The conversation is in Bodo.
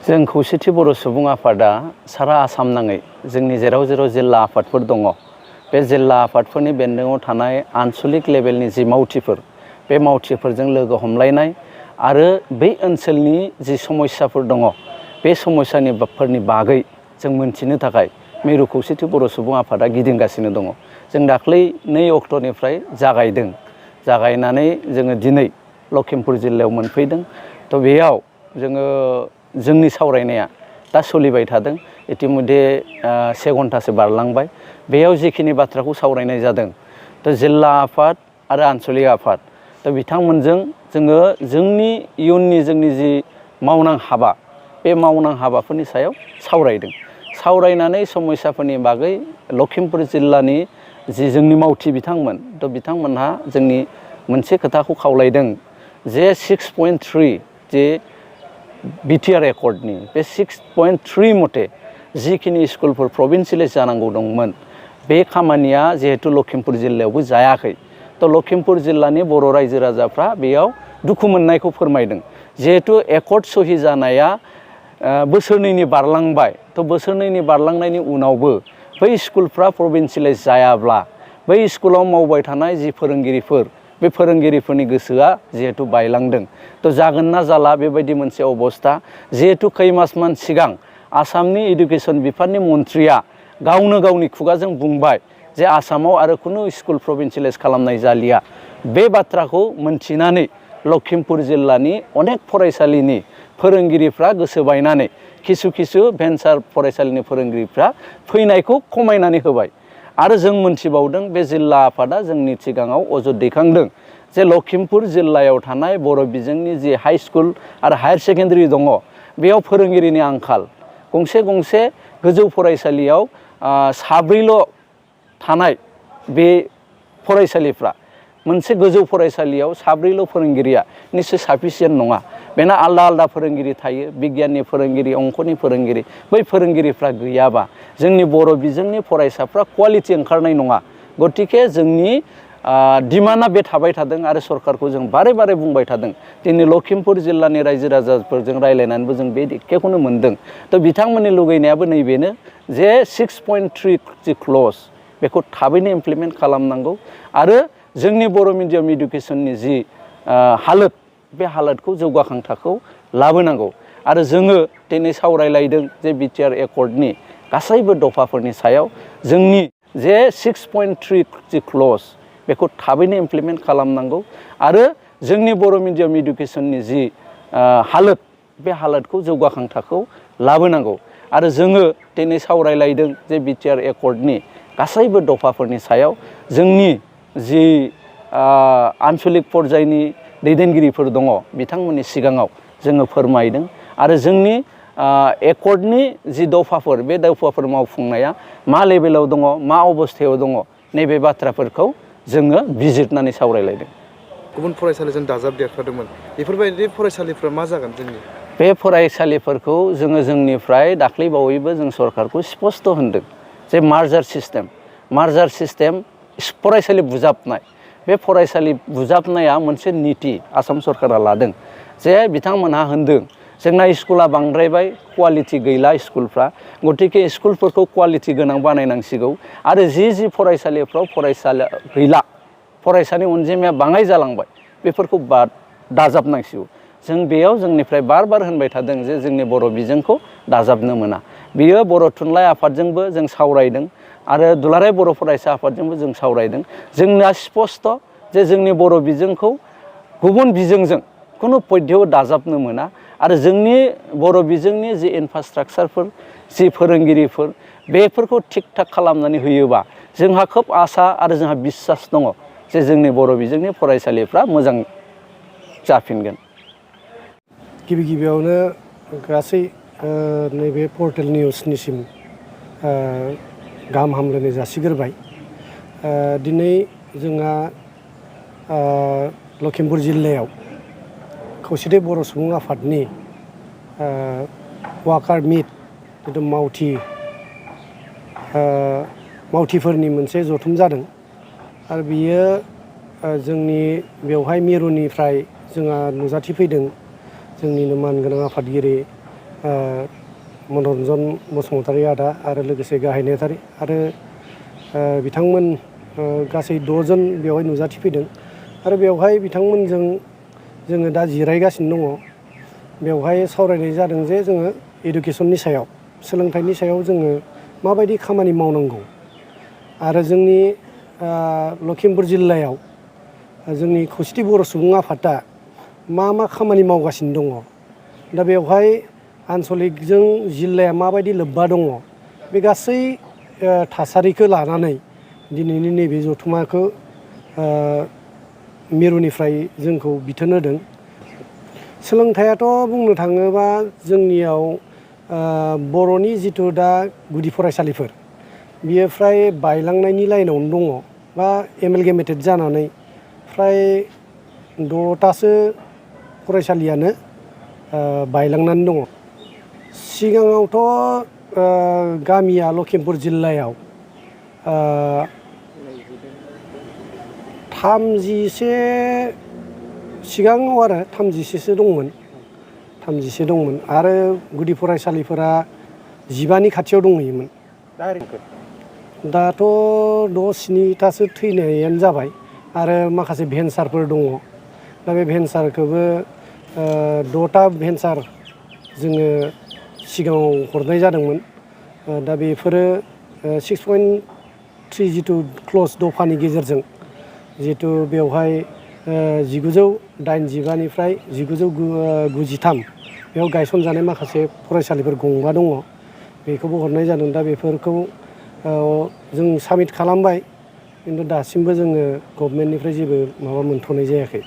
जों खौसेथि बर' सुबुं आफादा सारा आसाम नाङै जोंनि जेराव जिल्ला आफादफोर दङ बे जिल्ला आफादफोरनि बेन्दोङाव थानाय आनसलिक लेभेलनि जि मावथिफोर बे मावथिफोरजों लोगो हमलायनाय आरो बै ओनसोलनि जि समस्याफोर दङ बे समस्याफोरनि बागै जों मोनथिनो थाखाय मिरु खौसेथि बर' सुबुं आफादा गिदिंगासिनो दङ। जों दाख्लै 2 अक्ट'निफ्राय जागायनानै जोङो दिनै लखिमपुर जिल्लायाव मोनफैदों। थ' बेयाव जोङो जोंनि सावरायनाया दा सोलिबाय थादों। इतिमध्ये 1 घन्टासो बारलांबाय। बेयाव जिखिनि बाथ्राखौ सावरायनाय जादों थ' जिल्ला आफाद आरो आनसलिक आफाद थ' बिथांमोनजों जोङो जोंनि इयुननि जोंनि जि मावनां हाबा बे मावनां हाबाफोरनि सायाव सावरायनानै समस्याफोरनि बागै लखिमपुर जिल्लानि जि जोंनि मावथि बिथांमोन थ' बिथांमोनहा जोंनि मोनसे खोथाखौ खावलायदों जे 6.3 जे बिटिआर एकर्डनि बे 6.3 मथे जिखिनि स्कुलफोर प्रभिन्सियेलाइज जानांगौ दंमोन बे खामानिया जिहेतु लखिमपुर जिल्लायावबो जायाखै। थ' लखिमपुर जिल्लानि बर' रायजो राजाफ्रा बेयाव दुखु मोननायखौ फोरमायदों। जिहेतु एकर्ड सहि जानाया बोसोरनैनि बारलांबाय। थ' बोसोरनैनि बारलांनायनि उनावबो बै स्कुलफ्रा प्रभिन्सियेलाइज जायाब्ला बै स्कुलाव मावबाय थानाय जि फोरोंगिरिफोर बे फोरोंगिरिफोरनि गोसोआ जिहेतु बायलांदों। थ' जागोन ना जाला बेबायदि मोनसे अबस्था। जिहेतु खैमासमान सिगां आसामनि इडुकेसन बिफाननि मन्थ्रिया गावनि खुगाजों बुंबाय जे आसामाव आरो खुनु स्कुल प्रभिन्सियेलाइज खालामनाय जालिया। बे बाथ्राखौ मोनथिनानै लखिमपुर जिल्लानि अनेक फरायसालिनि फोरोंगिरिफ्रा गोसो बायनानै किसु भेन्सार फरायसालिनि फोरोंगिरिफ्रा फैनायखौ खमायनानै होबाय। आरो जों मोनथिबावदों बे जिल्ला आफादा जोंनि सिगाङाव अजद दैखांदों जे लखिमपुर जिल्लायाव थानाय बर' बिजोंनि जि हाइ स्कुल आरो हायार सेकेन्डारि दङ बेयाव फोरोंगिरिनि आंखाल। गंसे गोजौ फरायसालियाव 4 थानाय बे फरायसालिफ्रा मोनसे गोजौ फरायसालियाव 4 फोरोंगिरिया निश्चय साफिसियेन्ट नङा। बेना आलदा फोरोंगिरि थायो, बिगियाननि फोरोंगिरि, अंकनि फोरोंगिरि। बै फोरोंगिरिफ्रा गैयाबा जोंनि बर' बिजोंनि फरायसाफ्रा क्वालिटि ओंखारनाय नङा। गतिके जोंनि डिमान्डआ बे थाबाय थादों आरो सरकारखौ जों बारे बुंबाय थादों। दिनै लखिमपुर जिल्लानि रायजो राजाफोरजों रायलायनानैबो जों बे एखेखौनो मोनदों। थ' बिथांमोननि लुगैनायाबो नैबेनो जे 6.3 जि क्लज बेखौ थाबैनो इमप्लिमेन्ट खालामनांगौ आरो जोंनि बर' मिडियाम इडुकेसननि जि हालोद बे हालोदखौ जौगाखां थाखोआव लाबोनांगौ। आरो जोङो दिनै सावरायलायदों जे बिटिआर एकर्डनि गासैबो दफाफोरनि सायाव जोंनि जे 6.3 जि क्लज बेखौ थाबैनो इमप्लिमेन्ट खालामनांगौ आरो जोंनि बर' मिडियाम इडुकेसननि जि हालोद बे हालोदखौ जौगाखां थाखोआव लाबोनांगौ। आरो जोङो दिनै सावरायलायदों जे बिटिआर एकर्डनि गासैबो दफाफोरनि सायाव जोंनि जि आनसलिक पर्यायनि दैदेनगिरिफोर दङ बिथांमोननि सिगाङाव जोङो फोरमायदों आरो जोंनि एकर्डनि जि दफाफोर बे दफाफोर मावफुंनाया मा लेभेलाव दङ, मा अबस्थायाव दङ नैबे बाथ्राफोरखौ जोङो बिजिरनानै सावरायलायदों। गुबुन फरायसालिजों दाजाबदेरफादोंमोन। बेफोरबायदि फरायसालिफ्रा मा जागोन जोंनि? बे फरायसालिफोरखौ जोंनिफ्राय दाख्लै बावैबो जों सरकारखौ स्पष्ट होनदों जे मार्जार सिस्टेम फरायसालि बुजाबनाय। बे फरायसालि बुजाबनाया मोनसे नीति आसाम सरकारा लादों जे बिथांमोनहा होनदों जोंना स्कुला बांद्रायबाय, क्वालिटि गैला स्कुलफ्रा। गतिके स्कुलफोरखौ क्वालिटि गोनां बानायनांसिगौ आरो जि फरायसालिफ्राव फरायसालि गैला, फरायसानि अनजिमाया बाङाय जालांबाय, बेफोरखौ दाजाबनांसिगौ। जों बेयाव जोंनिफ्राय बार होनबाय थादों जे जोंनि बर' बिजोंखौ दाजाबनो मोना। बियो बर' थुनलाइ आफादजोंबो जों सावरायदों आरो दुलाराय बर' फरायसा आफादजोंबो जों सावरायदों। जोंना स्पष्ट जे जोंनि बर' बिजोंखौ गुबुन बिजोंजों खुनु पद्यआव दाजाबनो मोना आरो जोंनि बर' बिजोंनि जि इनफ्रास्ट्राक्चारफोर, जि फोरोंगिरिफोर बेफोरखौ थिग थाक खालामनानै होयोबा जोंहा खोब आसा आरो जोंहा बिसास दङ जे जोंनि बर' बिजोंनि फरायसालिफ्रा मोजां जाफिनगोन। गिबियावनो गासै नैबे पर्टेल निउसनिसिम गाहाम हामलायनाय जासिग्रोबाय। दिनै जोंहा लखिमपुर जिल्लायाव खौसेथि बर' सुबुं आफादनि वाकार मिट जिथु मावथिफोरनि मोनसे जथुम जादों आरो बियो जोंनि बेवहाय मिरुनिफ्राय जोंहा नुजाथिफैदों जोंनिनो मानगोनां आफादगिरि मनरन्जन बसुमतारी आदा आरो लोगोसे गाहाय नेहाथारि आरो बिथांमोन गासै 6 जन बेवहाय नुजाथिफैदों आरो बेवहाय बिथांमोनजों जोङो दा जिरायगासिनो दङ। बेवहाय सावरायनाय जादों जे जोङो इडुकेसननि सायाव सोलोंथाइनि सायाव जोङो माबायदि खामानि मावनांगौ आरो जोंनि लखिमपुर जिल्लायाव जोंनि खौसेथि बर' सुबुं आफादा मा खामानि मावगासिनो दङ। दा बेवहाय आन्सलिकजों जिल्लाया माबायदि लोब्बा दङ बे गासै थासारिखौ लानानै दिनैनि नैबे जथुम्माखौ मिरुनिफ्राय जोंखौ बिथोन होदों। सोलोंथाइयाथ' बुंनो थाङोबा जोंनियाव बर'नि जिथु दा गुदि फरायसालिफोर बियो फ्राय बायलांनायनि लाइनावनो दङ बा एमेलगेमेटेड जानानै फ्राय 6थासो फरायसालियानो बायलांनानै दङ। सिगाङावथ' गामिया लखिमपुर जिल्लायाव 31 सिगाङाव आरो 31सो दंमोन 31 दंमोन आरो गुदि फरायसालिफोरा 15नि खाथियाव दंहैयोमोन। दाथ' 6-7थासो थैनायानो जाबाय आरो माखासे भेन्सारफोर दङ। दा बे भेन्सारखौबो 6टा भेन्सार जोङो सिगाङाव हरनाय जादोंमोन। दा बेफोरो 6.3 जिथु क्लज दफानि गेजेरजों जिहेतु बेवहाय 1985निफ्राय 1993 बेयाव गायसनजानाय माखासे फरायसालिफोर गंबा दङ बेखौबो हरनाय जादों। दा बेफोरखौ जों साबमिट खालामबाय खिन्थु दासिमबो जोङो गभर्नमेन्टनिफ्राय जेबो माबा मोनथ'नाय जायाखै।